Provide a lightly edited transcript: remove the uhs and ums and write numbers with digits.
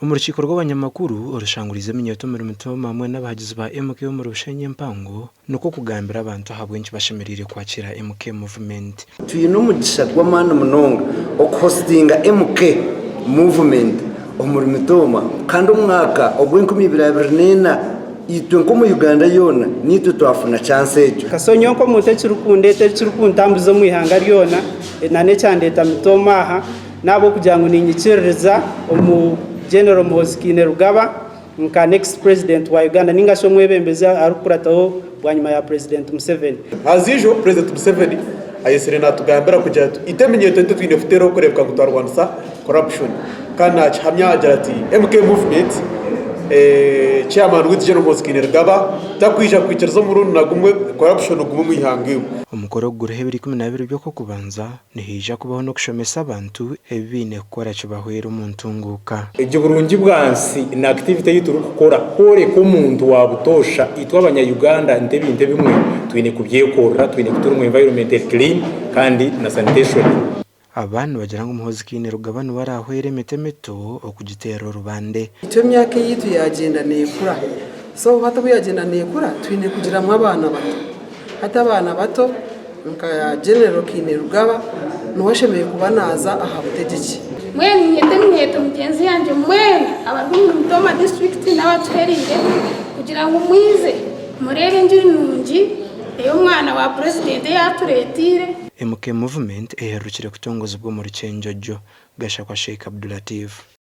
Omu rukiiko rw'abanyamakuru orushanguriize eminyeeto omuri Mitooma hamwe n'abahagizi ba MK omuri Bushenyi empango nikwo kugambira abantu ahabw'enki bashemereire kwakiira MK Movement. Twine omugisha gw'amaani munonga okuhositinga MK Movement omuri Mitooma kandi omwaka ogw'enkumi ibiri 24 itwe nk'omu Uganda yoona niitwe twafuna chance egyo. So nyowe nk'omuntu ekirikundeeta ekirikuntambuza omu ihanga ryona n'ekyandeeta Mitooma aha N'ahabw'okugira ngu niinyikiririza omu General Muhoozi Kainerugaba nka next president wa Uganda ninga shi omwebembezi arikukurataho bwanyima ya President Museveni. Haza ijo President Museveni ayetsire natugambira kugira ati itwe eminyeto nitwe twine kuteeraho kureebeka ngu twarwanisa corruption kandi nakihamya agira ati MK movement chairman waitu General Muhoozi Kainerugaba takwija kwikiriza omurundi na gumwe corruption ogume omu ihanga ewe. Omukoro ogu guriho ebiro 12 by'Okw'okubanza Nihaija kubaho n'okushomesa abantu ebi baine kukora kibahwere omu ntunguuka. Egi burungi bwansi ni activity ei turikukora kworeka omuntu wa butoosha itwe abanya Uganda nti ebintu ebimwe twine kubyekorera, twine kutura omu environment eri clean kandi na sanitation. Aba nibagira ngu Muhoozi Kainerugaba niwe araahwere emiti emito okugiteera orubande. Itwe emyaka eyaitu yagyenda nekura, so hati obu yagyenda nekura twine kugiramu abaana bato. Hati abaana bato nka General Kainerugaba niwe ashemereire kuba naaza aha butegyeki. Mbwenu niinyeta eminyeeto mugyenzi yangye mwena abari omuri Mitooma disiturikiti n'abatuhereire kugira ngu mwize mureebe engiri nungi ey'omwana wa purezidenti ei atureeteire. MK Movement ehererukire kutongozibwa omuri Kyenjojo, Gashakwa Sheikh Abdulatif.